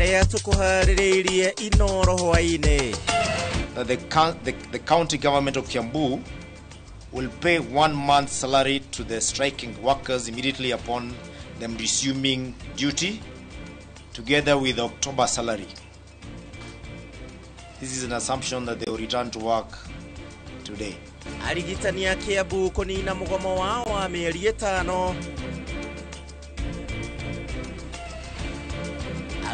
Marĩa tũkũharĩrĩirie Inoro hwainĩ. The county government of Kiambu will pay 1 month's salary to the striking workers immediately upon them resuming duty, together with October salary. This is an assumption that they will return to work today. Arigitani a Kiambu kũnina mũgomo wao wa mĩeri 5.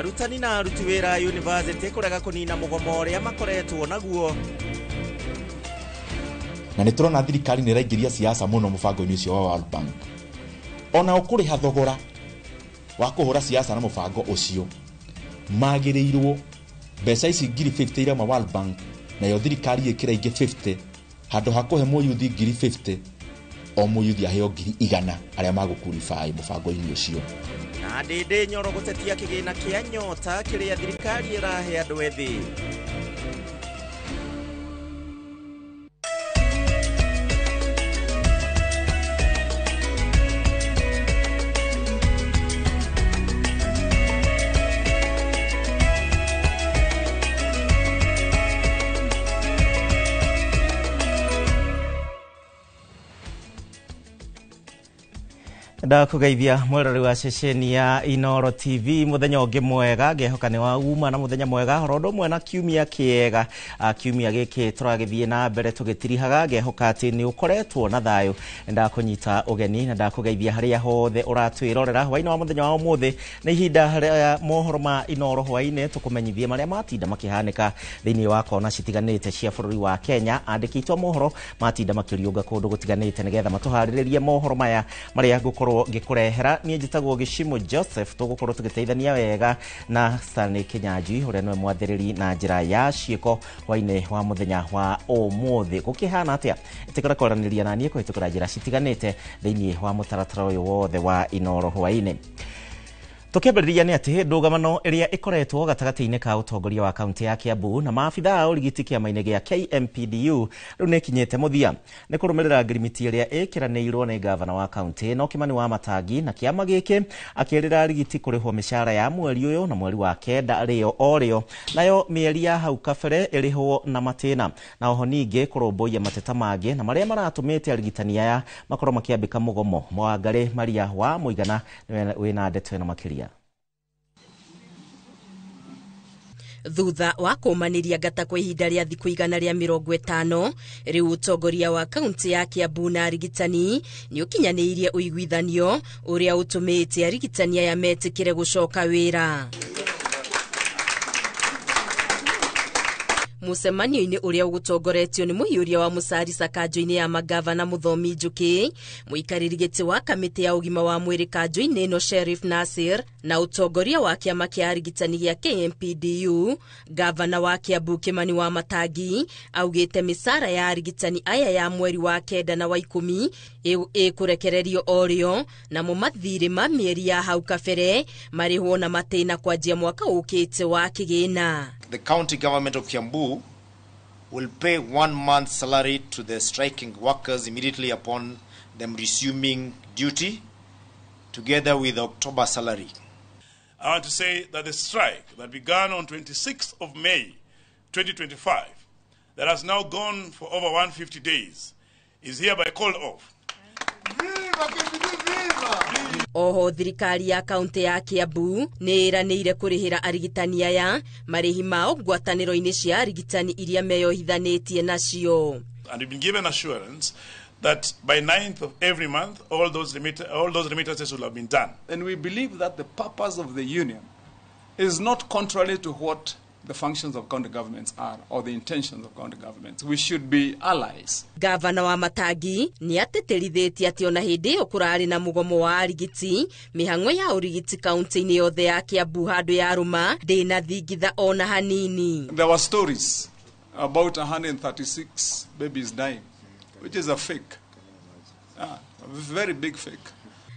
Arutani na aruti wĩra a university kũrega kũnina mũgomo ũrĩa makoretwo naguo. Na nĩ tũrona thirikari nĩ ĩraingĩria siasa mũno mũbango-inĩ ũcio wa World Bank. Ona ũkũrĩha thogora wa kũhũra siasa na mũbango ũcio, magĩrĩirwo mbeca ici 50,000 iria ma World Bank, nayo thirikari ĩkĩra ingĩ 50, handũ ha kũhe mũyuthi 50,000, o mũyuthi aheo 100,000 arĩa magũkurify mũbango-inĩ ũcio. Na Ndĩndĩ Nyoro gũtetia kĩgĩna kĩa nyota kĩrĩa thirikari ĩrahe andũ ethĩ. Ndakugeithia mwerori wa ceceni ya Inoro TV muthenya ũngĩ mwega, ngehoka nĩ wa uma na muthenya mwega oro ũndũ ũmwe na kiumia kĩega. Kiumia gĩkĩ tũragĩthiĩ na mbere tũgĩtirihaga, ngehoka atĩ nĩ ũkoretwo na thayũ. Ndakũnyita ũgeni na ndakũgeithia harĩa hothe ũratwĩrorera hwainĩ wa muthenya wa ũmũthĩ. Nĩ ihinda rĩa mohoro ma Inoro hwainĩ, tũkũmenyithie marĩa matinda makĩhanĩka thĩinĩ wa kona citiganĩte cia bũrũri wa Kenya. Andĩki aitũ a mohoro matinda makĩriũnga kũndũ gũtiganĩte nĩgetha matũharĩrĩrie mohoro maya marĩa ngũkorwo ngĩkũrehera. Niĩ njĩtagwo Gĩcimo Joseph, tũgũkorwo tũgĩteithania wega na Stanley Kinyanjui ũrĩa nĩwe mwathĩrĩri na njĩra ya ciĩko hwainĩ wa mũthenya wa ũmũthĩ. Gũkĩhana atĩa? Ĩtĩkĩra kwaranĩria na niĩ kũhĩtũkĩra njĩra citiganĩte thĩinĩ wa mũtaratara ũyũ wothe wa Inoro hwainĩ. Tũkĩambĩrĩria nĩ atĩ ndũgamano ĩrĩa ĩkoretwo gatagatĩ-inĩ ka ũtongoria wa kaunti ya Kiambu na maabithaa a ũrigiti kĩama-inĩ gĩa KMPDU rĩu nĩ ĩkinyĩte mũthia. Nĩ kũrũmĩrĩra ngirimiti ĩrĩa ĩkĩranĩirwo nĩ ngavana wa kaunti ĩno Kimani wa Matangi, na kĩama gĩkĩ akĩrĩra arigiti kũrĩhwo mĩcara ya mweri ũyũ na mweri wa 9 rĩo o rĩo, nayo mĩeri ya hau kabere ĩrĩhwo na matĩna, na oho ningĩ kũrũmbũiya mateta mangĩ na marĩa maratũmĩte arigitani aya makorwo makĩambĩka mũgomo. Mwangarĩ Maria wa Mũigana wĩna ndeto ĩno makĩria. Thutha wa kũmanĩria ngata kwa ihinda rĩa thikũ 150, rĩu ũtongoria wa kaunti ya Kiambu na arigitani nĩ ũkinyanĩirie ũiguithanio ũrĩa ũtũmĩte arigitani aya metĩkĩre gũcoka wĩra. Mũcemanio-inĩ ũrĩa ũgũtongoretio nĩ mũhiũria wa Mũcarisa kanjũ-inĩ ya magavana Mũthomi Njũkĩ, mũikarĩri gĩtĩ wa kamĩtĩ ya ũgima wa mwĩrĩ kanjũ-inĩ ĩno Sheriff Nasir, na ũtongoria wa kĩama kĩa arigitani gĩa KMPDU, gavana wa Kiambu Kimani wa Matangi augĩte mĩcara ya arigitani aya ya mweri wa 9 na wa 10 ĩkũrekererio o rĩo, namo mathirĩ ma mĩeri ya hau kabere marĩhwo na matĩna kwanjia mwaka ũkĩte wa kĩgĩna. The county government of Kiambu will pay 1 month's salary to the striking workers immediately upon them resuming duty, together with October salary. I want to say that the strike that began on 26th of May 2025, that has now gone for over 150 days, is hereby called off. Oho thirikari ya kaunti ya Kiambu nĩ ĩranĩire kũrĩhĩra arigitani aya marĩhi mao ngwatanĩro-inĩ cia arigitani iria meyohithanĩtie nacio. And we've been given assurance that by 9th of every month all those remittances will have been done. And we believe that the purpose of the union is not contrary to what the functions of county governments are or the intentions of county governments. We should be allies. Gavana wa Matangi nĩ atĩtĩrithĩtie atĩ ona hĩndĩ ĩyo kũrarĩ na mũgomo wa arigiti, mĩhang'o ya ũrigiti kaunti-inĩ yothe ya Kiambu handũ ya rũma ndĩnathingitha ona hanini. There were stories about 136 babies dying, which is a fake, a very big fake.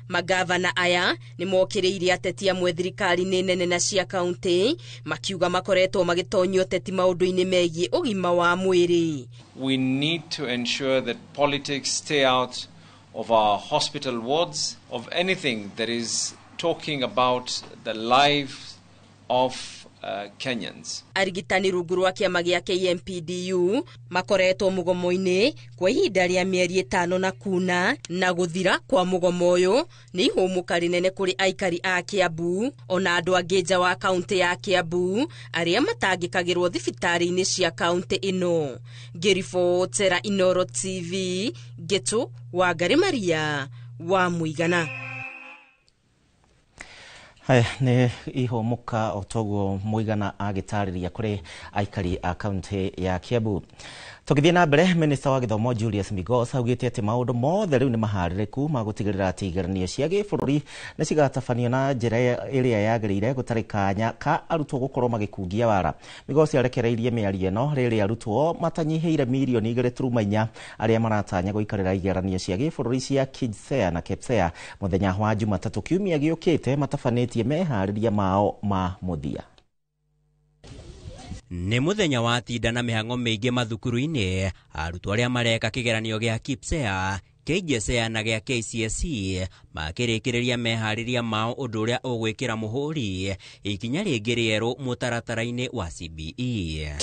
Magavana aya nĩ mokĩrĩire ateti amwe thirikari-inĩ nene na cia kaunti makiuga makoretwo magĩtonyio ũteti maũndũ-inĩ megiĩ ũgima wa mwĩrĩ. We need to ensure that politics stay out of our hospital wards, of anything that is talking about the life of Kenyans. Arigitani rungu rwa kĩama gĩa KMPDU makoretwo mũgomo-inĩ kwa ihinda rĩa mĩeri 5 na kuna, na gũthira kwa mũgomo ũyũ nĩ ihũmũka rĩnene kũrĩ aikari a Kiambu ona andũ angĩ nja wa kaunti ya Kiambu arĩa matangĩkagĩrwo thibitarĩ-inĩ cia kaunti ĩno. Ngĩribotera Inooro TV, Ngĩtũ Wangari Maria wa Mũigana. Haya nĩ ihũmũka o toguo Mũigana agĩtarĩria kũrĩ aikari a kaunti ya Kiambu. Tũgĩthiĩ na mbere, Minista wa gĩthomo Julius Migos augĩte atĩ maũndũ mothe rĩu nĩ maharĩrĩku ma gũtigĩrĩra atĩ igeranio cia gĩbũrũri nĩ cigatabanio na njĩra ĩrĩa yagĩrĩire gũtarĩ kanya ka arutwo gũkorwo magĩkungia wara. Migos arekereirie mĩario ĩno rĩrĩa arutwo matanyihĩire mirioni 2.4 arĩa maratanya gũikarĩra igeranio cia gĩbũrũri cia KJSEA na KPSEA mũthenya wa Jumatatũ kiumia gĩũkĩte matabanĩtie meharĩria mao ma mũthia. Nĩ mũthenya wa tinda na mĩhang'o mĩingĩ mathukuru-inĩ, arutwo arĩa mareka kĩgeranio gĩa KPSEA, KJSEA na gĩa KCSE makĩrĩkĩrĩria meharĩria mao ũndũ ũrĩa ũgwĩkĩra mũhũri ikinya rĩngĩ rĩerũ mũtaratara-inĩ wa CBE.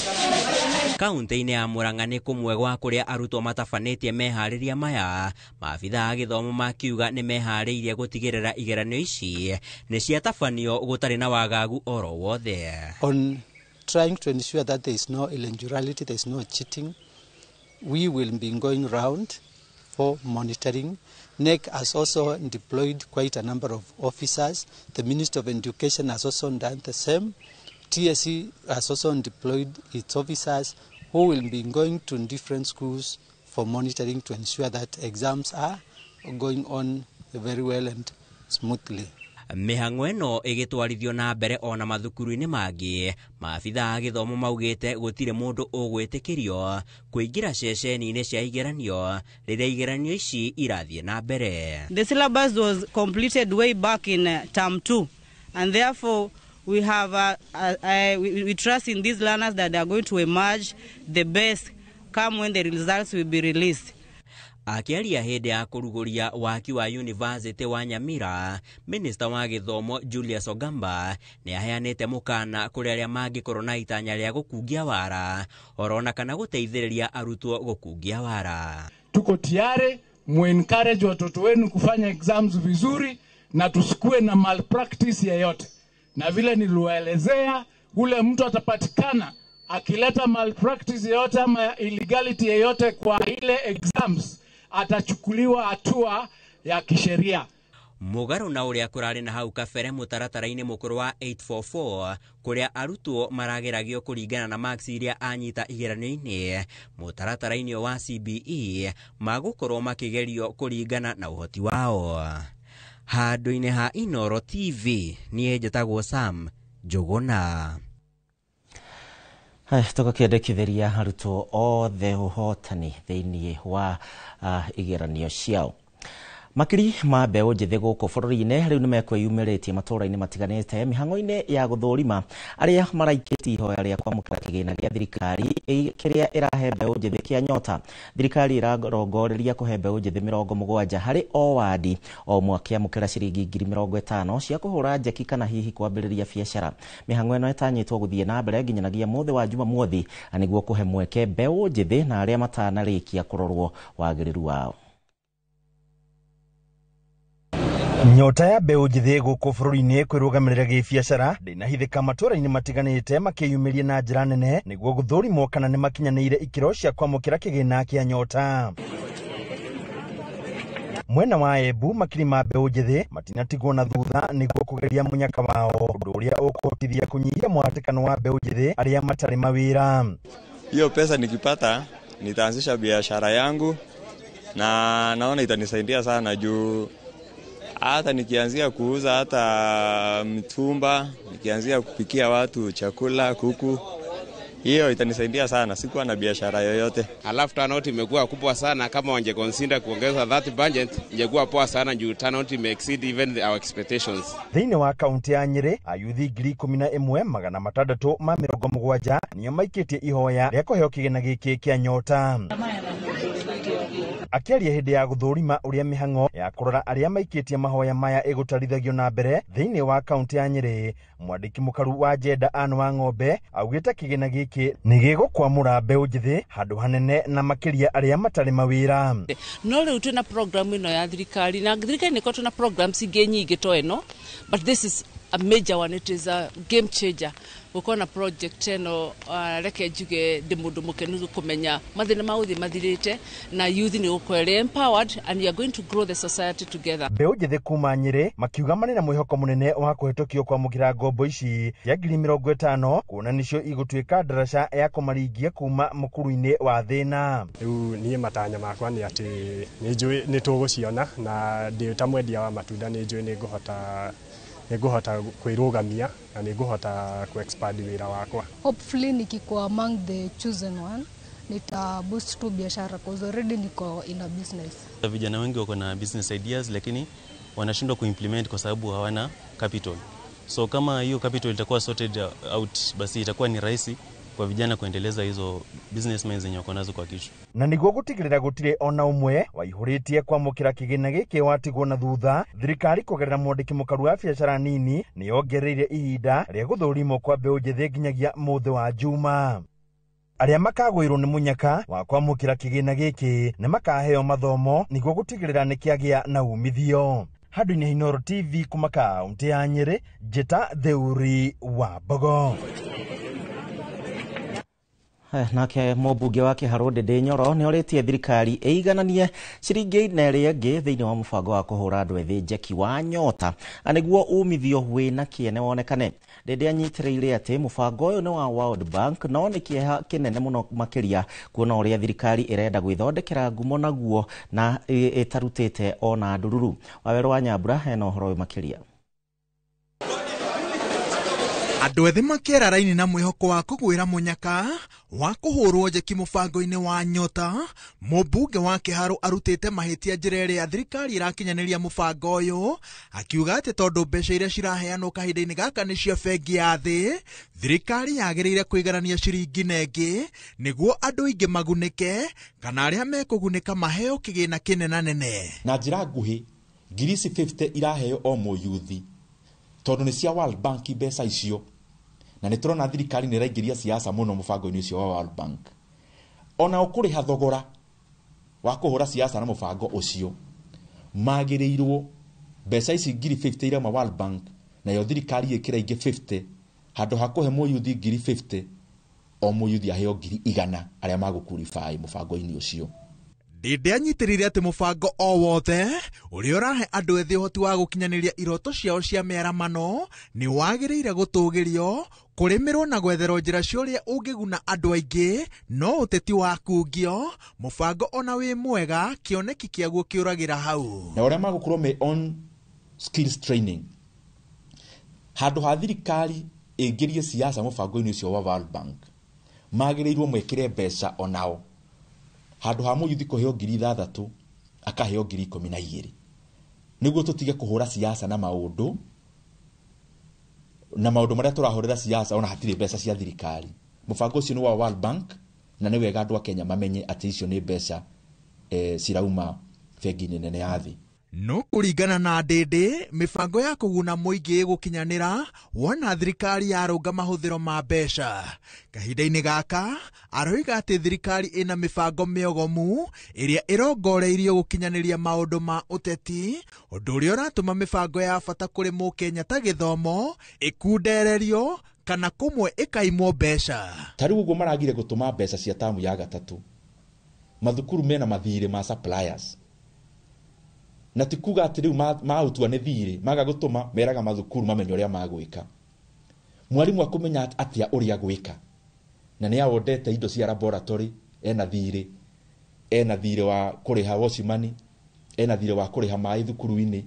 Kaunti-inĩ ya Murang'a nĩ kũmwe gwa kũrĩa arutwo matabanĩtie meharĩria maya, maabithaa a gĩthomo makiuga nĩ meharĩirie gũtigĩrĩra igeranio ici nĩ ciatabanio gũtarĩ na wagagu oro wothe. On trying to ensure that there is no illegality, there is no cheating, we will be going round for monitoring. NEC has also deployed quite a number of officers. The Ministry of Education has also done the same. TSC has also deployed its officers who will be going to different schools for monitoring to ensure that exams are going on very well and smoothly. Mĩhang'o ĩno ĩgĩtwarithio na mbere ona mathukuru-inĩ mangĩ, maabithaa a gĩthomo maugĩte gũtirĩ mũndũ ũgwĩtĩkĩrio kũingĩra ceceni-inĩ cia igeranio rĩrĩa igeranio ici irathiĩ na mbere. The syllabus was completed way back in term 2, and therefore we have we trust in these learners that they are going to emerge the best come when the results will be released. Akĩaria hĩndĩ ya kũrugũria waki wa University wa Nyamira, Minista wa gĩthomo Julius Ogamba nĩ aheanĩte mũkana kũrĩ arĩa mangĩkorwo na itanya rĩa gũkungia wara orona kana gũteithĩrĩria arutwo gũkungia wara. Tuko tayari muencourage watoto wenu kufanya exams vizuri na tusikue na malpractice yeyote. Na vile niliwaelezea, ule mtu atapatikana akileta malpractice yeyote ama illegality yeyote kwa ile exams atachukuliwa hatua ya kisheria. Mũgarũ na ũrĩa kũrarĩ na hau kabere mũtaratara-inĩ mũkũrũ wa 844 kũrĩa arutwo marageragio kũringana na marks iria anyita igeranio-inĩ, mũtaratara-inĩ wa CBE magũkorwo makĩgerio kũringana na ũhoti wao. Handũ-inĩ ha Inooro TV, niĩ njĩtagwo Sam Njũgũna. Tũgakĩendekithĩria arutwo othe ũhotani thĩinĩ wa igeranio ciao. Makiri ma mbeũ njĩthĩ gũkũ bũrũri-inĩ rĩu nĩmekwĩyumĩrĩtie matũũra-inĩ matiganĩte mĩhang'o-inĩ ya gũthũrima arĩa maraikĩtie ihoya rĩa kwamũkĩra kĩgĩna gĩa thirikari kĩrĩa ĩrahe mbeũ njĩthĩ kĩa Nyota. Thirikari ĩrarongoreria kũhe mbeũ njĩthĩ 70 harĩ o wadi o mwaka kĩamũkĩra ciringi 50,000 cia kũhũra njeki kana hihi kwambĩrĩria biacara. Mĩhang'o ĩno ĩtanyĩtwo gũthiĩ na mbere nginyanagia mũthĩ wa Jumamothi nĩguo kũhe mweke mbeũ njĩthĩ na arĩa matanarĩkia kũrorwo wagĩrĩru wao. Nyota ya mbeũ njĩthĩ gũkũ bũrũri-inĩ kwĩrũgamĩrĩra gĩbiacara ndĩnahithĩka matũũra-inĩ matiganĩte makĩyumĩria na njĩra nene nĩguo gũthũrimwo kana nĩmakinyanĩire ikĩro cia kwamũkĩra kĩgĩna kĩa Nyota. Mwena wa Embu makiri ma mbeũ njĩthĩ matinatigwo na thutha nĩguo kũgeria mũnyaka wao, ũndũ ũrĩa ũkũhotithia kũnyihia mũhatĩkano wa mbeũ njĩthĩ arĩa matarĩ mawĩra. Hiyo pesa nikipata nitaanzisha biashara yangu na naona itanisaidia sana juu hata nikianzia kuuza hata mtumba, nikianzia kupikia watu chakula, kuku, hiyo itanisaidia sana. Sikuwa na biashara yoyote. Alafu turnout imekuwa kubwa sana, kama wange consider kuongeza that budget ingekuwa poa sana juu turnout ime exceed even our expectations. Thĩinĩ wa kaunti ya Nyĩrĩ ayuthi 11,670 nĩo maikĩtie ihoya rĩa kũheo kĩgĩna gĩkĩ kĩa Nyota. Akĩaria hĩndĩ ya gũthũrima ũrĩa mĩhang'o ya kũrora arĩa maikĩtie mahoya maya ĩgũtwarithagio na mbere thĩinĩ wa kaunti ya Nyĩrĩ, mwandĩki mũkaru wa Jenda Anne Wang'ombe augĩte kĩgĩna gĩkĩ nĩ gĩgũkwamũra mbeũ njĩthĩ handũ hanene na makĩria arĩa matarĩ mawĩra. No rĩu twĩna program ĩno ya thirikari, na thirikari nĩ ĩkoretwo na programs ingĩ nyingĩ to ĩno, but this is a major one, it is a game changer. Gũkorwo na project ĩno, reke njuge ndĩ mũndũ mũkenu kũmenya mathĩna ma gũthiĩ mathirĩte na youth nĩ gũkorwo ĩrĩ empowered and we are going to grow the society together. Mbeũ njĩthĩ kuma Nyĩrĩ makiuga marĩ na mwĩhoko mũnene wa kũhetũkio kwamũkĩra ngombo ici cia 50,000 kuona nĩcio igũtuĩka ndaraca ya kũmaringia kuma mũkuru-inĩ wa thĩna. Rĩu niĩ matanya makwa nĩ atĩ nĩ njũĩ nĩ tũgũciona, na ndĩ ta mwendia wa matunda nĩ njũĩ nĩ ngũhota kwĩrũgamia na nĩ ngũhota ku-expand wĩra wakwa. Hopefully nikikuwa among the chosen one nita boost tu biashara cause already niko in a business. Vijana wengi wako na business ideas lakini wanashindwa kuimplement kwa sababu hawana capital. So kama hiyo capital itakuwa sorted out, basi itakuwa ni rahisi kwa vijana kuendeleza hizo business minds zenye wako nazo kwa kichwa. Na niguo gutigirira gutire ona umwe waihuritie kwamukira kigina giki watigwo na thutha, thirikari kugerera mwandiki mukaru wa biacara nini ni yongereire ihinda ria guthurimwo kwa mbeũ njĩthĩ nginyagia mũthĩ wa Juma. Arĩa makagwĩrwo nĩ mũnyaka wa kwamũkĩra kĩgĩna gĩkĩ nĩ makaheo mathomo nĩguo gũtigĩrĩra nĩ kĩagĩa na umithio. Handũ-inĩ ha Inooro TV kuma kaũntĩ ya Nyĩrĩ, Njĩta Theuri wa Mbogo. Nake mũmbunge wa Kĩharũ Ndĩndĩ Nyoro nĩ orĩtie thirikari ĩigananie ciringi na ĩrĩa ĩngĩ thĩinĩ wa mũbango wa kũhũra andũ ethĩ njeki wa nyota na nĩguo umithio wĩna kĩene wonekane. Ndĩndĩ anyitĩrĩire atĩ mũbango ũyũ nĩ wa World Bank no nĩ kĩeha kĩnene mũno makĩria kuona ũrĩa thirikari ĩrenda gwĩthondekera ngumo naguo na ĩtarutĩte ona ndururu. Wawerũ wa Nyambura hena ũhoro ũyũ makĩria. Andũ ethĩ makĩera raini na mwĩhoko wa kũgwĩra mũnyaka wa kũhũrwo njeki mũbango-inĩ wa nyota, mũmbunge wa Kĩharũ arutĩte mahĩtia njĩra ĩrĩa thirikari ĩrakinyanĩria mũbango ũyũ, akiuga atĩ tondũ mbeca iria ciraheanwo kahinda-inĩ gaka nĩ cia bengi ya thĩ, thirikari yagĩrĩire kũiganania ciringi na ĩngĩ nĩguo andũ aingĩ magunĩke kana arĩa mekũgunĩka maheo kĩgĩna kĩnenanene. Na njĩra nguhĩ, ngiri ici 50 iraheo o mũyuthi tondũ nĩ cia World Bank mbeca icio, na nĩ tũrona thirikari nĩ ĩraingĩria siasa mũno mũbango-inĩ ũcio wa World Bank. Ona ũkũrĩha thogora wa kũhũra siasa na mũbango ũcio, magĩrĩirwo mbeca ici ngiri 50 irauma World Bank, nayo thirikari ĩkĩra ingĩ 50, handũ ha kũhe mũyuthi ngiri 50, o mũyuthi aheo ngiri 100 arĩa magũkurify mũbango-inĩ ũcio. Ndĩndĩ anyitĩrĩire atĩ mũbango o wothe ũrĩa ũrahe andũ ethĩ ũhoti wa gũkinyanĩria iroto ciao cia mĩaramano nĩ wagĩrĩire gũtũgĩrio, kũrĩmĩrwo na gwetherwo njĩra cia ũrĩa ũngĩguna andũ aingĩ, no ũteti wa kungio mũbango ona wĩ mwega kĩoneki kĩaguo kĩũragĩra hau. Na ũrĩa magũkorwo me on skills training, handũ ha thirikari ĩingĩrie siasa mũbango-inĩ ũcio wa World Bank, magĩrĩirwo mwĩkĩre mbeca onao. Handũ ha mũyuthi kũheo ngiri 6 akaheo ngiri 12 nĩguo tũtige kũhũra siasa na maũndũ marĩa tũrahũrĩra siasa ona hatirĩ mbeca cia thirikari. Mũbango ũcio nĩ wa World Bank na nĩ wega andũ a Kenya mamenye atĩ icio nĩ mbeca cirauma bengi-inĩ nene ya thĩ. No kũringana na Ndĩndĩ, mĩbango ya kũguna mũingĩ gũkinyanĩra wona thirikari yarũnga mahũthĩro ma mbeca. Kahinda-inĩ gaka aroiga atĩ thirikari ĩna mĩbango mĩogomu ĩrĩa ĩrongoreirio gũkinyanĩria maũndũ ma ũteti, ũndũ ũrĩa ũratũma mĩbango ya bata kũrĩ mũkenya ta gĩthomo ĩkundererio kana kũmwe ĩkaimwo mbeca. Ta rĩu ũguo maragire gũtũma mbeca cia tamu ya gatatũ, mathukuru mena mathirĩ ma suppliers, na ti kuga atĩ rĩu maũtua nĩ thirĩ maga gũtũma, meraga mathukuru mamenye ũrĩa magwĩka. Mwarimũ akũmenya atĩa ũrĩa gwĩka, na nĩ aondete indo cia laboratory, ena thirĩ wa kũrĩha watchman, ena thirĩ wa kũrĩha maĩ thukuru-inĩ.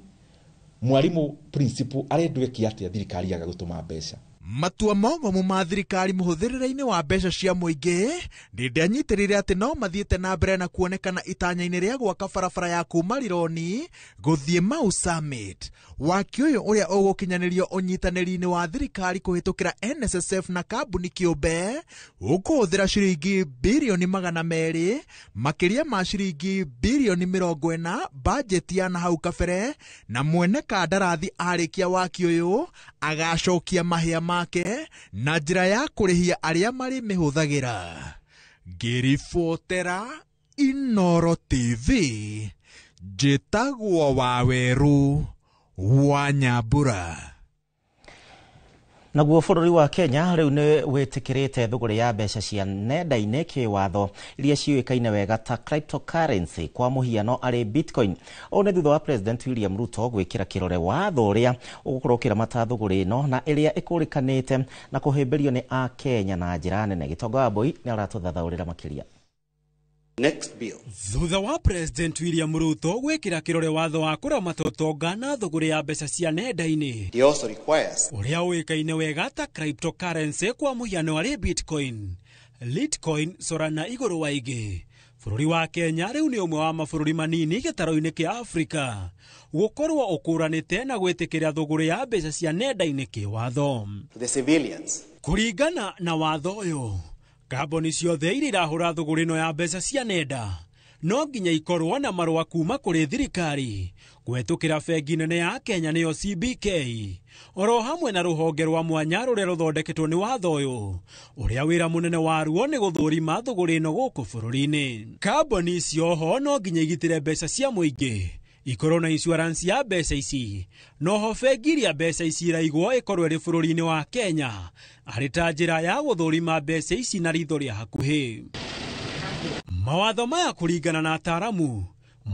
Mwarimũ principal arendwo eke atĩa thirikari yaga gũtũma mbeca? Matua mogomu ma thirikari mũhũthĩrĩre-inĩ wa mbeca cia mũingĩ ndĩndĩanyitĩrĩire atĩ no mathiĩte na mbere na kuonekana itanya-inĩ rĩa gwaka barabara ya kuma Rironi gũthiĩ Mau Summit. Waki ũyũ ũrĩa ũgũkinyanĩrio ũnyitanĩri-inĩ wa thirikari kũhĩtũkĩra NSSF na kambuni kĩũmbe ũkũhũthĩra ciringi birioni 200 makĩria ma ciringi birioni 40 bajeti ya nahau kabere, na mwene kandarathi arĩkia waki ũyũ agacokia mahĩa make na njĩra ya kũrĩhia arĩa marĩ mĩhũthagĩra. Ngĩribotera Inooro TV, njĩtagwo Waweru wa Nyambura. Naguo bũrũri wa Kenya rĩu nĩ wĩtĩkĩrĩte thũgũrĩ ya mbeca cia nenda-inĩ kĩwatho iria ciũĩkaine wega ta cryptocurrency, kwa mũhiano arĩ Bitcoin. Ũũ nĩ thutha wa President William Ruto gwĩkĩra kĩrore watho ũrĩa ũgũkorwo ũkĩramata thũgũrĩ ĩno na ĩrĩa ĩkũrĩkanĩte na kũhĩmbĩrio nĩ Akenya na njĩra nene. Gĩtonga wa Mbui nĩ aratũthathaũrĩra makĩria. Next bill. Thutha wa President William Ruto gwĩkĩra kĩrore watho wa kũramata ũtonga na thũgũrĩ ya mbeca cia nenda-inĩ It also requires ũrĩa ũĩkaine wega ta cryptocurrency, kwa mũhiano arĩ Bitcoin, Litecoin, Solana igũrũ wa ingĩ. Bũrũri wa Kenya rĩu nĩ ũmwe wa mabũrũri manini gĩtaro-inĩ kĩa Afrika gũkorwo ũkũranĩte na gwĩtĩkĩra thũgũrĩ ya mbeca cia nenda-inĩ kĩwatho. the civilians. Kũringana na watho ũyũ, kambuni ciothe iria irahũra thũgũrĩ ĩno ya mbeca cia nenda no nginya ikorwo na marũa kuma kũrĩ thirikari kũhetũkĩra bengi nene ya Kenya nĩyo CBK, oro hamwe na rũhonge rwa mwanya rũrĩa rũthondeketwo nĩ watho ũyũ ũrĩa wĩra mũnene waruo nĩ gũthũrima thũgũrĩ ĩno gũkũ bũrũri-inĩ. Kambuni icio ho no nginya igitĩre mbeca cia mũingĩ, ikorwo na insurance ya mbeca ici, noho bengi iria mbeca ici iraigwo ĩkorwo ĩrĩ bũrũri-inĩ wa Kenya arĩ ta njĩra ya gũthũrima mbeca ici na ritho rĩa hakuhĩ. Mawatho maya kũringana na ataaramu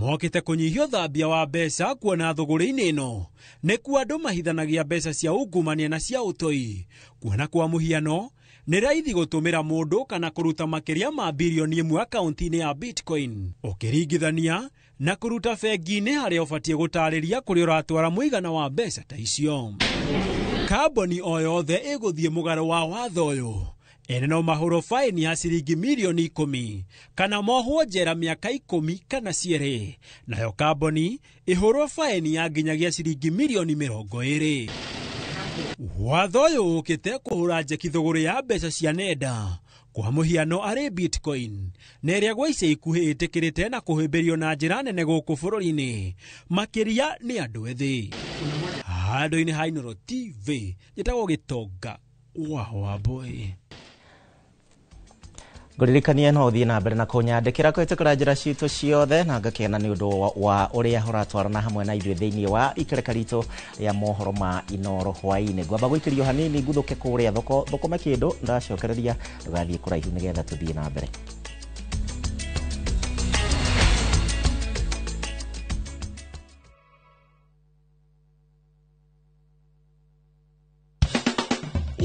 mokĩte kũnyihia ũthambia wa mbeca, kuona thũgũrĩ-inĩ ĩno nĩkuo andũ mahithanagia mbeca cia ungumania na cia ũtoi, kuona kwa mũhiano nĩ raithi gũtũmĩra mũndũ kana kũruta makĩria ma birioni 1 akaunti-inĩ ya Bitcoin ũkĩringithania na kũruta bengi-inĩ harĩa ũbatiĩ gũtarĩria kũrĩa ũratwara mũigana wa mbeca ta icio. Kambuni o yothe ĩgũthiĩ mũgarũ wa watho ũyũ ene no mahũrwo faini ya ciringi milioni 10 kana mohwo njera mĩaka 10 kana cierĩ, nayo kambuni ĩhũrwo faini ya nginyagia ciringi milioni 20. Watho ũyũ ũkĩte kũhũra njeki thũgũrĩ ya mbeca cia nenda, kwa mũhiano arĩ Bitcoin, na ĩrĩa gwa ica ikuhĩ ĩtĩkĩrĩte na kũhĩmbĩrio na njĩra nene gũkũ bũrũri-inĩ makĩria nĩ andũ ethĩ. Handũ-inĩ ha Inooro TV, njĩtagwo Gĩtonga wa Wambui. Ngũririkanie no ũthiĩ na mbere na kũnyandĩkĩra kũhĩtũkĩra njĩra citũ ciothe, na ngakena nĩ ũndũ wa ũrĩa ũratwarana hamwe na ithuĩ thĩinĩ wa ikereka ritũ rĩa mohoro ma Inooro hwaĩ-inĩ. Ngwamba gũikĩrio hanini nguthũke kũrĩa thoko thũkũme kĩndũ, ndacokereria ndũgathiĩ kũraihu nĩgetha tũthiĩ na mbere.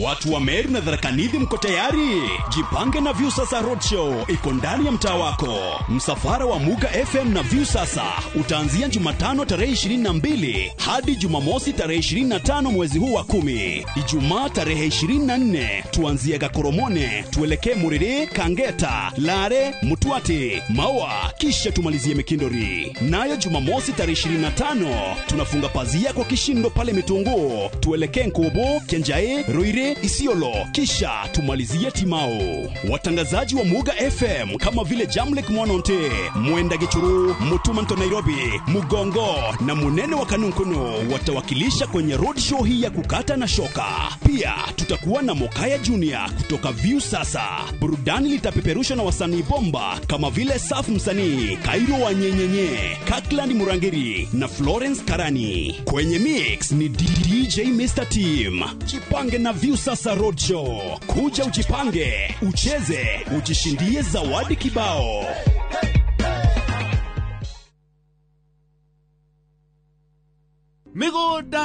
Watu wa Meru na Tharaka Nithi mko tayari? Jipange na Viusasa Roadshow iko ndani ya mtaa wako. Msafara wa Muga FM na Viusasa utaanzia Jumatano tarehe 22 hadi Jumamosi tarehe 25 mwezi huu wa 10. Ijumaa tarehe 24 tuanzie Gakoromone, tuelekee Muriri, Kangeta, Lare, Mutwati, Maua, kisha tumalizie Mikindori. Nayo Jumamosi tarehe 25 tunafunga pazia kwa kishindo pale Mitunguu, tuelekee Nkubu, Kenjae, Ruire, Isiolo, kisha tumalizie Timao. Watangazaji wa Muga FM kama vile Jamlek Mwanonte, Mwenda Gichuru, Mutuma Nto Nairobi, Mugongo na Munene wa Kanunkunu watawakilisha kwenye roadshow hii ya kukata na shoka. Pia tutakuwa na Mokaya Junior kutoka Viusasa. Burudani litapeperushwa na wasanii bomba kama vile Saf Msanii, Kairo wa Nyenyenye, Kakland Murangiri na Florence Karani. Kwenye mix ni DJ Mr. Team. Jipange na Viusasa Roadshow. Kuja ujipange, ucheze, ujishindie zawadi kibao. Mĩgũnda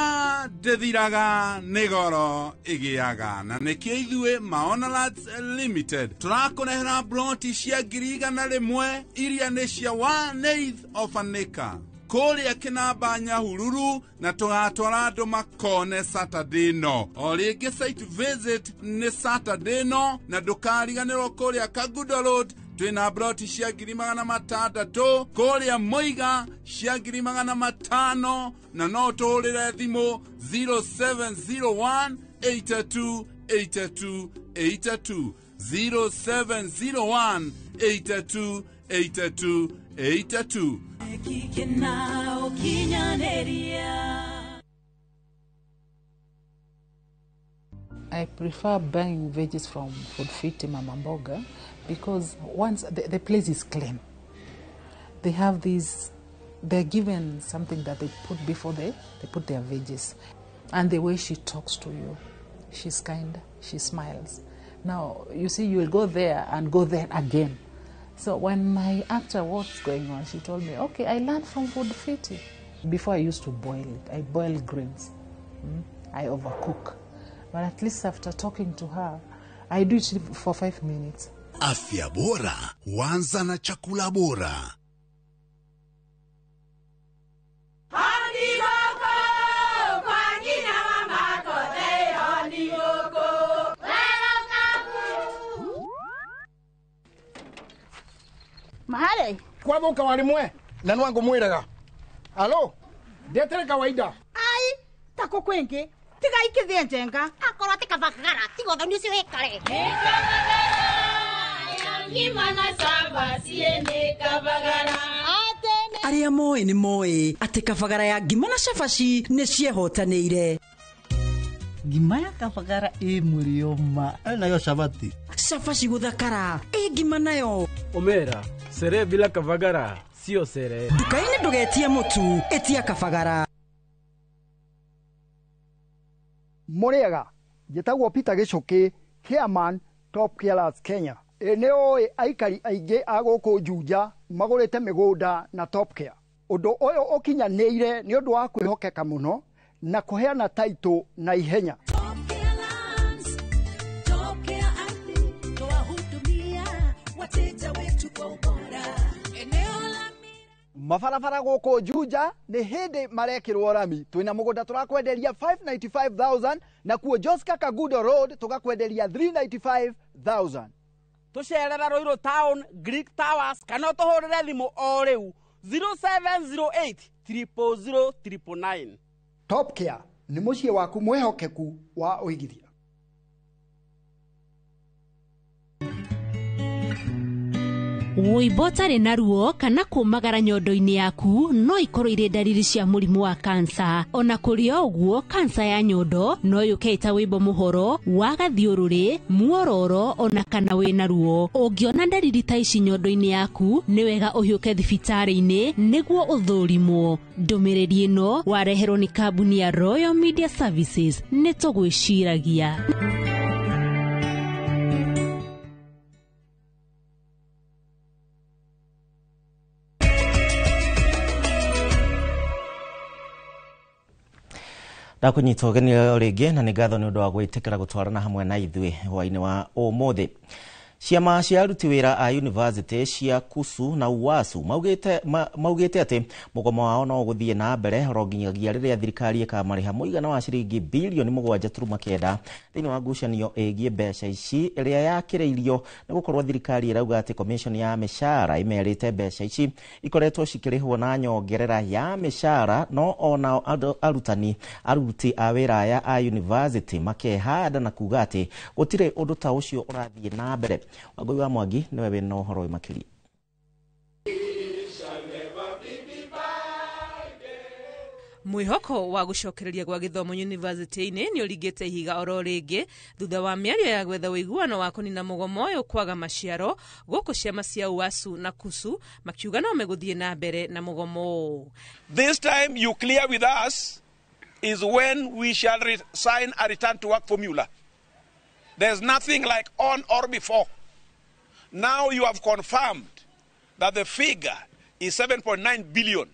ndĩthiraga nĩ goro ĩgĩaga, na nĩkĩo ithuĩ Maona Lands Limited tũrakũrehera ploti cia 100,000 iria nĩ cia 1/8 of an acre. Kũrĩa Kĩnamba Nyahururu, na tũgatwara andũ makone Saturday no. O rĩngĩ site visit nĩ Saturday no, na ndũkariganĩrwo kũrĩa Kangundo Road twĩna broti cia 600,000, kũrĩa Mũiga cia 500,000, na no tũhũrĩre thimũ 0701 82 82 82, 0701 82 82 82. I prefer buying veggies from Food Fit Mama Mboga because once the place is clean, they have these, they're given something that they put before they put their veggies. And the way she talks to you, she's kind, she smiles. Now, you see, you will go there and go there again. So when I asked her what's going on, she told me, okay, I learned from Food Fit. Before I used to boil it. I boil greens. I overcook. But at least after talking to her, I do it for 5 minutes. Afya bora huanza na chakula bora. Mahare kwathuka warimwe na nwangu mwiraga alo ndetere kawaida ai tako kwingi tiga ikithie njenga akorwo ti kabagara tiga uthoni ucio wikare Arĩa moĩ nĩ moĩ atĩ kabagara ya ngima na cabaci nĩ ciehotanĩire. Ngima ya kabagara ĩ mũrĩo ma nayo cabaci. Cabaci gũthakara ĩ ngima nayo. Omera sere bila kabagara sio sere. Nduka-inĩ ndũgetie mũtu, ĩtia kabagara. Mũrĩega, njĩtagwo Peter Gĩcũkĩ, chairman Top Carers Kenya. Ĩ nĩ ũĩ aikari aingĩ a gũkũ Juja magũrĩte mĩgũnda na Top Care. Ũndũ ũyũ ũkinyanĩire nĩ ũndũ wa kwĩhokeka mũno na kũheana taitũ na ihenya. Mabarabara gũkũ Juja nĩ hĩndĩ marekĩrwo rami. Twĩna mũgũnda tũrakwenderia 595,000 na kuo Joska Kagudo Road tũgakwenderia 395,000. Tũcerera Ruiru Town, Greek Towers kana ũtũhũrĩre thimũ o rĩu 0708 000 999. Top Care nĩ mũciĩ waku mwĩhokeku wa ũigithia. Wũimbo ũtarĩ na ruo kana kũmagara nyondo-inĩ yaku no ikorwo irĩ ndariri cia mũrimũ wa kansa. Ona kũrĩ o ũguo, kansa ya nyondo no yũke ĩta wũimbo mũhoro, wa gathiũrũrĩ, muororo ona kana wĩna ruo. Ũngĩona ndariri ta ici nyondo-inĩ yaku, nĩ wega ũhiũke thibitarĩ-inĩ nĩguo ũthũrimwo. Ndũmĩrĩri ĩno wareherwo nĩ kambuni ya Royal Media Services. Nĩ tũgwĩciragia. Ndakunyita ũgeni o rĩngĩ na nĩ ngatho nĩ ũndũ wa gwĩtĩkĩra gũtwarana hamwe na ithuĩ hwaĩ-inĩ wa ũmũthĩ. Ciama cia aruti wĩra a university cia KUSU na UASU maugĩte atĩ mũgomo wao no ũgũthiĩ na mbere oro nginyagia rĩrĩa thirikari ĩkamarĩha mũigana wa ciringi bilioni 7.9 thĩinĩ wa ngucanio ĩgiĩ mbeca ici ĩrĩa yakĩrĩirio nĩ gũkorwo thirikari ĩrauga atĩ commission ya mĩcara ĩmerĩte mbeca ici ikoretwo cikĩrĩhwo na nyongerera ya mĩcara, no onao arutani aruti a wĩra aya a university makehanda na kuga atĩ gũtirĩ ũndũ ta ũcio ũrathiĩ na mbere. Wangũi wa Mwangi niwe wĩna ũhoro ũyũ makĩria. Mwĩhoko wa gũcokereria gwa gĩthomo yunivasĩtĩ-inĩ nĩ ũringĩte ihiga oro rĩngĩ thutha wa mĩario ya gwetha ũiguano wa kũnina mũgomo ũyũ kwaga maciaro gũkũ ciama cia UASU na KUSU makiuga no megũthiĩ na mbere na mũgomo ũyũ. This time you clear with us is when we shall sign a return to work formula. There's nothing like on or before. Now you have confirmed that the figure is 7.9 billion.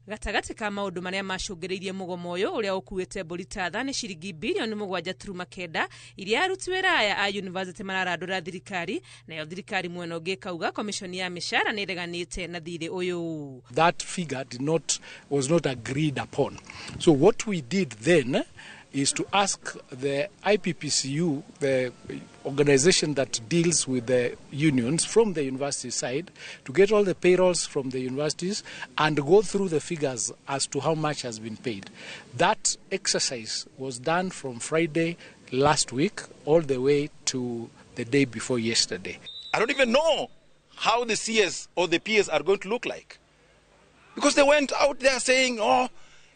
Gatagatĩ ka maũndũ marĩa macũngĩrĩirie mũgomo ũyũ ũrĩa ũkuĩte mbũri ta tha nĩ ciringi bilioni 7.9 iria aruti wĩra aya a university mararandũra thirikari, nayo thirikari mwena ũngĩ ĩkauga komishoni ya mĩcara nĩ ĩreganĩte na thirĩ ũyũ. That figure was not agreed upon. So what we did then is to ask the IPPCU, the organization that deals with the unions from the university side, to get all the payrolls from the universities and go through the figures as to how much has been paid. That exercise was done from Friday last week all the way to the day before yesterday. I don't even know how the CS or the PS are going to look like, because they went out there saying, oh,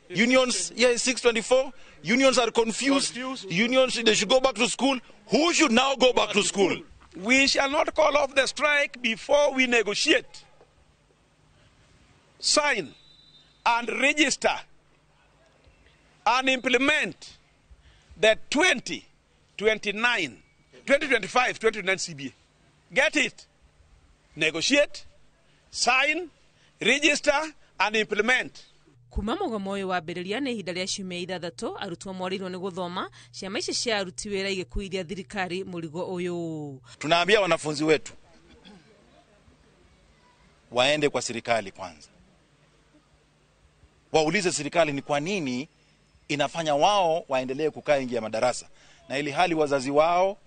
unions, yeah, 624, unions are confused. Unions, they should go back to school. Who should now go back to school? We shall not call off the strike before we negotiate, sign, and register, and implement the 2025-2029 CBA. Get it? Negotiate, sign, register, and implement. Kuma mũgomo ũyũ wambĩrĩria nĩ ihinda rĩa ciumia 6 arutwo morĩirwo nĩ gũthoma, ciama ici cia aruti wĩra igĩkuithia thirikari mũrigo ũyũ. Tunaambia wanafunzi wetu waende kwa serikali kwanza, waulize serikali ni kwa nini inafanya wao waendelee kukaa nje ya madarasa, na ili hali wazazi wao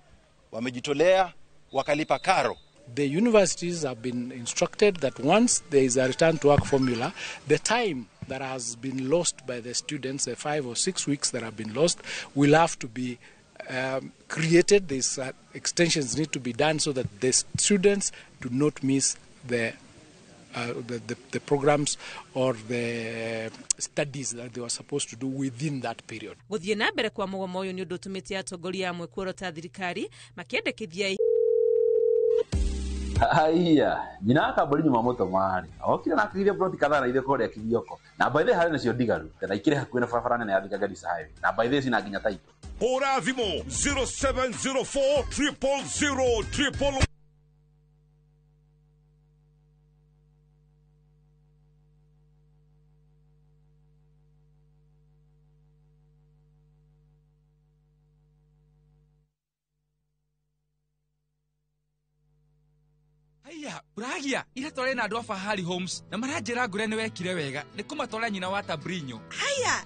wamejitolea wakalipa karo. The universities have been instructed that once there is a return to work formula, the time that has been lost by the students, the 5 or 6 weeks that have been lost, will have to be created. These extensions need to be done so that the students do not miss the programs or the studies that they were supposed to do within that period. Gũthiĩ na mbere kwa mũgomo ũyũ nĩ ũndũ ũtũmĩte atongoria amwe kuorota thirikari makĩendekithia. Haiya, nyina akambũri nyuma mũtomarĩ okire na akĩgiria ploti kadhaa na ithe kũrĩa Kithioko, na by the harĩ nacio ndigaru na ikĩrĩ hakuhĩ na barabara nene ya Thika Garissa Highway, na by the cina nginya taito. Hũra thimũ 0704 000 triple. Uragia ira tware na andu a Fahari Homes na maranjira ngure ni wekire wega ni kumatwara nyina wa Tabrinyo. Haya,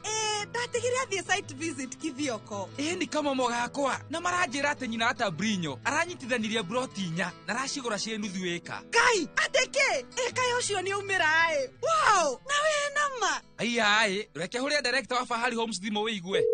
ndatigire athie site visit Kithioko. Ni kama mogakwa na maranjira ati nyina wa Tabrinyo aranyitithanirie broti 4 na aracigura cie nuthu eka. Kai, ateke eka ucio ni umira ai. Wow, na we nama. Haya ai, reke huria director wa Fahari Homes thimo wigue.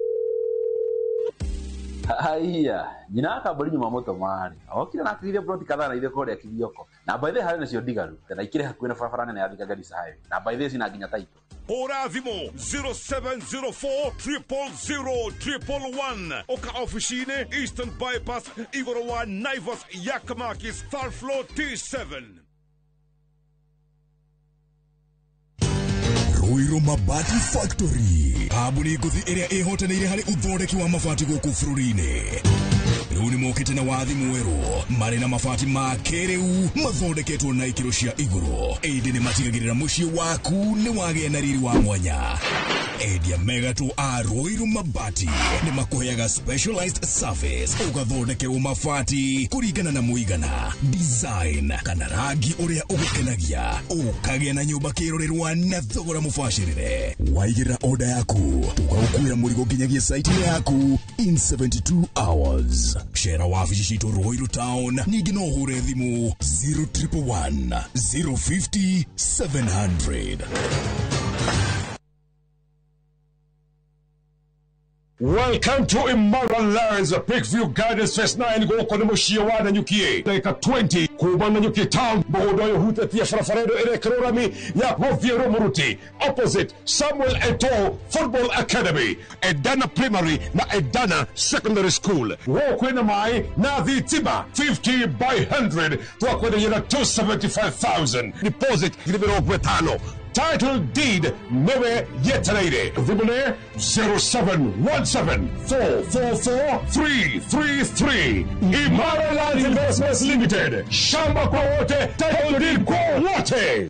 Haiya, nyina akambũri nyuma mũtomarĩ okire na akĩgiria ploti kadhaa na ithe kũrĩa Kithioko, na by the harĩ nacio ndigaru na ikĩrĩ hakuhĩ na barabara nene ya Thika Garissa Highway, na by the cina nginya taito. Hũra thimũ 0704 000 111 oka ofici-inĩ Eastern Bypass igũrũ wa Naivas Yakamakis third floor T7. Ruiru Mabati Factory, kambuni ngũthi ĩrĩa ĩhotanĩire harĩ ũthondeki wa mabati gũkũ bũrũri-inĩ. Rĩu nĩ mokĩte na wathi mwerũ marĩ na mabati ma kĩrĩu mathondeketwo na ikĩro cia igũrũ, ĩndĩ nĩ matigagĩrĩra mũciĩ waku nĩ wagĩa na riri wa mwanya. Endia megatũ a Ruiru Mabati nĩ makũheaga specialized service, ũgathondekerwo mabati kũringana na mũigana, design kana rangi ũrĩa ũgũkenagia, ũkagĩa na nyũmba kĩrorerwa na thogora mũbacĩrĩre. Waigĩrĩra order yaku tũgagũkuĩra mũrigo nginyagia site-inĩ yaku in 72 hours. Cera wabici citũ Ruiru Town, ningĩ no ũhũre thimũ 0111 050 700. Welcome to Immoral Lands, Peakview Gardens Phase 9 gũkũ nĩ mũciĩ wa Nanyuki. Ndagĩka 20 kuma Nanyuki town, mũgũnda ũyũ ũhutĩtie barabara ĩno ĩrekĩrwo rami ya gũthiĩ Rũmũruti, opposite Samuel Eto'o Football Academy, Edana Primary na Edana Secondary School. Gũkũ kwĩna maĩ na thitima 50 by 100 twakwenderia na 275,000 deposit 50,000. Title deed niwe yetereire. Thimũ nĩ 0717 444 333. Imara Land Investments Limited. Shamba kwa wote, title deed kwa wote.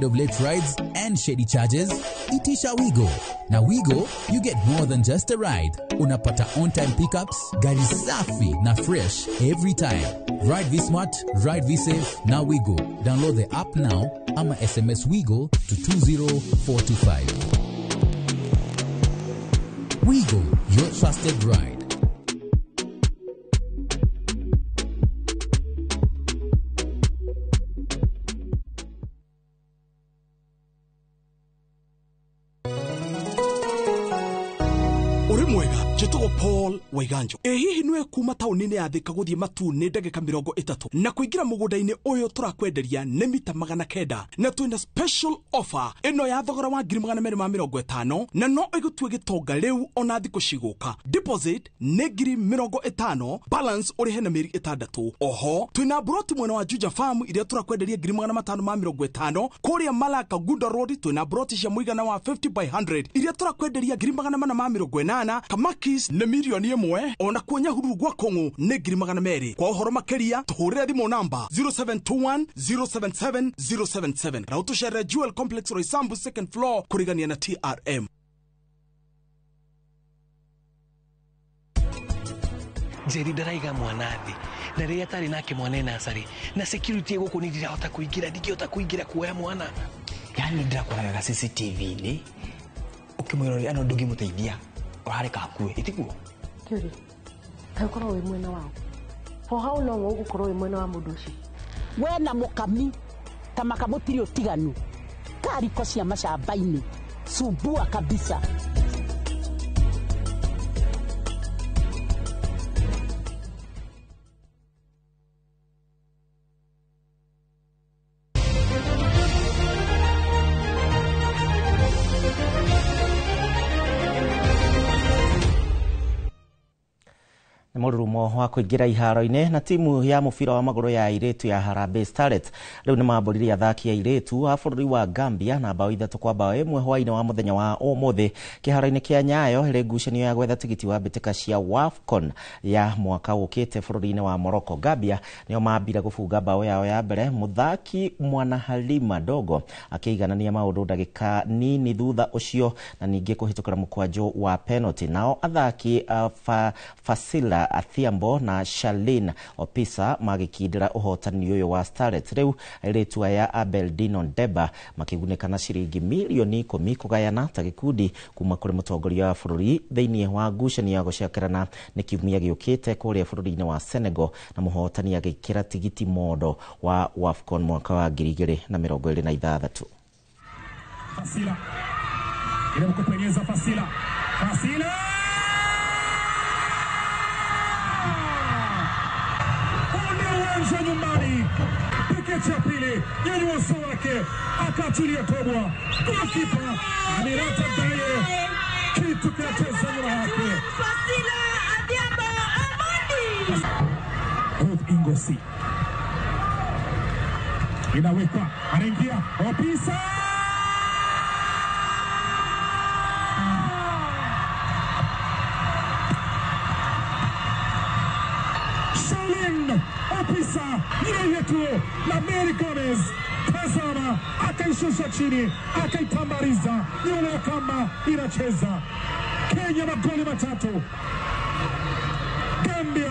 Tired of late rides and shady charges? Itisha Wigo. Na Wigo, you get more than just a ride. Unapata on-time pickups, gari safi na fresh every time. Ride V Smart, ride V Safe, na Wigo. Download the app now ama SMS Wigo to 20425. Wigo, your trusted ride. Uri mwega njĩtagwo Paul Waiganjo. Ĩ hihi nĩwe kuma taũni-inĩ ya Thika gũthiĩ Matuu nĩ ndagĩka 30 na kũingĩra mũgũnda-inĩ ũyũ tũrakwenderia nĩ mita 900 na twĩna special offer ĩno ya thogora wa 250,000 na no ĩgũtue gĩtonga rĩu ona thikũ cigũka. Deposit nĩ 50,000, balance ũrĩhe na mĩeri 6. Oho twĩna broti mwena wa Juja Farm iria tũrakwenderia 550,000. Kũrĩa Malaka Gunda Road twĩna broti cia mũigana wa 50 by 100 iria tũrakwenderia 480,000. Kamakis nĩ 1,000,000 ona kuo Nyahururu gwa Kong'u nĩ 200,000. Kwa ũhoro makĩria tũhũrĩre thimũ namba 0721 077 077 na ũtũcerere Jewel Complex Roysambu second floor kũrigania na TRM. Njeri ndaraiga mwana thĩ na rĩrĩa atarĩ nake mwana e nursery na security gũkũ nĩ ndirahota kũingĩra, ndingĩhota kũingĩra kuoya mwana. Yani ndĩrakoraga CCTV-inĩ ũkĩmwĩra ano ndũngĩmũteithia ũrareka akue itiguo. Kĩũria, kaĩ ũkorwo wĩ mwena wao? For how long ũgũkorwo wĩ mwena wa mũndũ ũcio? We na mũkami ta makamũtirĩ ũtiganu kariko cia macamba-inĩ sumbua kabisa. Mũrurumo wa kũingĩra iharo-inĩ na timu ya mũbira wa magũrũ ya airĩtu ya Harambee Starlets rĩu nĩ mambũrire athaki a airĩtu a bũrũri wa Gambia na bao 3-1 hwaĩ-inĩ wa mũthenya wa ũmũthĩ kĩharo-inĩ kĩa Nyayo ĩrĩ ngucanio ya gwetha tigiti wa mbĩtĩka cia WAFCON ya mwaka ũkĩte bũrũri-inĩ wa Morocco. Gambia nĩo mambire gũbunga bao yao ya mbere, mũthaki Mwanahalima Dogo akĩiganania maũndũ ndagĩka nini thutha ũcio na ningĩ kũhĩtũkĩra mũkwanjũ wa penalty. Nao athaki Fasila Athiambo na Charlene Opisa magĩkindĩra ũhotani ũyũ wa Starlets. Rĩu airĩtu aya Abel Dino Ndeba makĩgunĩka na ciringi 10 milioni kũgayana ta gĩkundi kuma kũrĩ mũtongoria wa bũrũri thĩinĩ wa ngucanio ya gũcokerana nĩ kiumia gĩũkĩte kũrĩa bũrũri-inĩ wa Senegal, na mũhotani agĩkĩra tigiti mondo wa WAFCON mwaka wa 2026. Fasila ile kupenyeza, Fasila, Fasila uwanja nyumbani, piketi ya pili, nyanyua uso wake akatulia tobwa, goalkeeper Amirata Daye, kitu kinacheza nyuma yake. Fasila Adhiambo Amandi, Ruth Ingosi inawekwa, anaingia Opisa. Opisa yeye tu na Mary Gomez, tazama, akaishusha chini akaitambariza nyuma ya kamba, inacheza. Kenya magoli 3, Gambia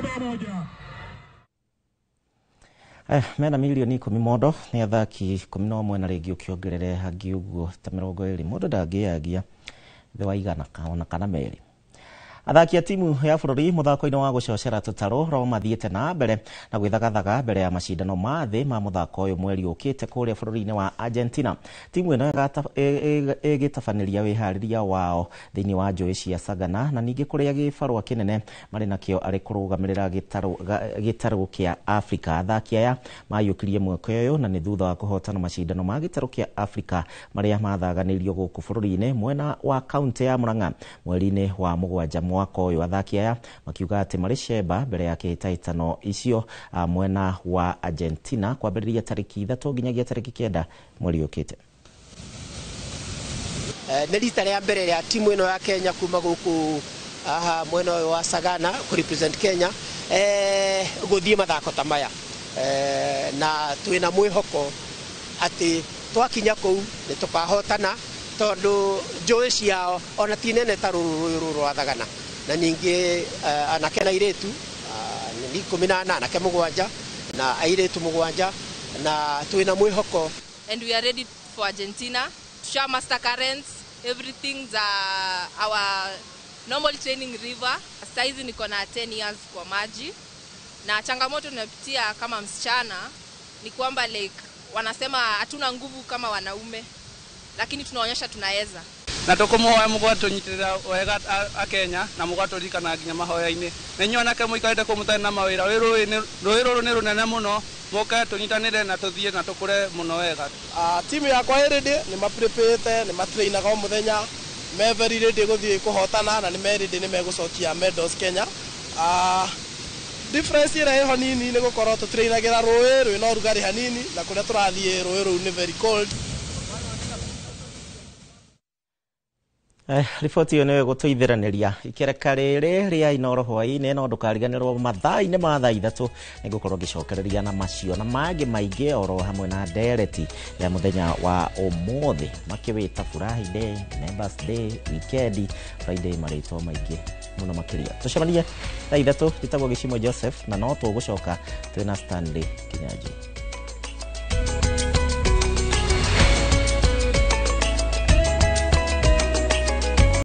1. Mena 10 milioni mondo nĩ athaki 11 na rĩngĩ ũkĩongerere hangĩ ũguo ta 20 mũndũ ndangĩyagia thĩ wa 100 ona kana 2. Athaki a timu ya bũrũri mũthako-inĩ wa gũcocera tũtarũ ro mathiĩte na mbere na gwĩthagathaga mbere ya macindano ma thĩ ma mũthako ũyũ mweri ũkĩte kũrĩa bũrũri-inĩ wa Argentina. Timu ĩno ĩgĩtabanĩria wĩharĩria wao thĩinĩ wa njũĩ cia Sagana na ningĩ kũrĩa gĩbarũa kĩnene marĩ nakĩo arĩ kũrũgamĩrĩra gĩtarũ kĩa Afrika. Athaki aya maiyũkirie mweke ũyũ na nĩ thutha wa kũhotana macindano ma gĩtarũ kĩa Afrika marĩa mathaganĩirio gũkũ bũrũri-inĩ mwena wa kaunti ya Murang'a mweri-inĩ wa 7 mwaka ũyũ. Athaki aya makiuga atĩ marĩ cemba mbere ya kĩhĩtahĩtano icio mwena wa Argentina kwambĩrĩria tarĩki 3 nginyagia tarĩki 9 mweri ũkĩte. Nĩ rita rĩa mbere rĩa timu ĩno ya Kenya kuma gũkũ aha mwena ũyũ wa Sagana kũ represent Kenya gũthiĩ mathako ta maya, na twĩna mwĩhoko atĩ Twakinya kũu nĩ tũkahotana tondũ njũĩ ciao ona ti nene ta rũrũ rũrũ rwa Thagana. Na ningĩ anake na airĩtu nĩ 14, anake 7 na airĩtu 7, na twĩna mwĩhoko. And we are ready for Argentina. Tusha master currents, everything's our normal training river. Saizi niko na 10 years kwa maji, na changamoto tunapitia kama msichana ni kwamba like wanasema hatuna nguvu kama wanaume, lakini tunaonyesha tunaweza. Na tukumuhoya mugwatũnyitĩrĩra wega a Kenya na mũgatũririkana nginya mahoya-inĩ. Na inyuĩ anake mũikarĩte kũu mũtarĩ na mawĩra, rũĩ rũrũ nĩ rũnene mũno, mũke tũnyitanĩre na tũthiĩ na tũkũre mũno wega. Timu yakwa ĩ ready, nĩ maprepĩte, nĩ matrainaga o mũthenya, me very ready gũthiĩ kũhotana na nĩ me ready nĩ megũcokia medals Kenya. Difference ĩrĩa ĩho nini nĩ gũkorwo tũtrainagĩra rũĩ rwĩna ũrugarĩ hanini, na kũrĩa tũrathiĩ rũĩ rũu nĩ very cold. Riboti ĩyo nĩyo ĩgũtũithĩranĩria ikereka rĩrĩ rĩa Inooro hwaĩ-inĩ, no ndũkariganĩrwo mathaa-inĩ ma thaa 3 nĩngũkorwo ngĩcokereria na macio na mangĩ maingĩ oro hamwe na ndereti ya mũthenya wa ũmũthĩ makĩwĩta Furahi Day, Members Day, weekend, Friday, marĩtwa maingĩ mũno makĩria. Tũcemanie thaa 3. Njĩtagwo Gĩcimo Joseph na no tũgũcoka twĩna Stanley Kinyanjui.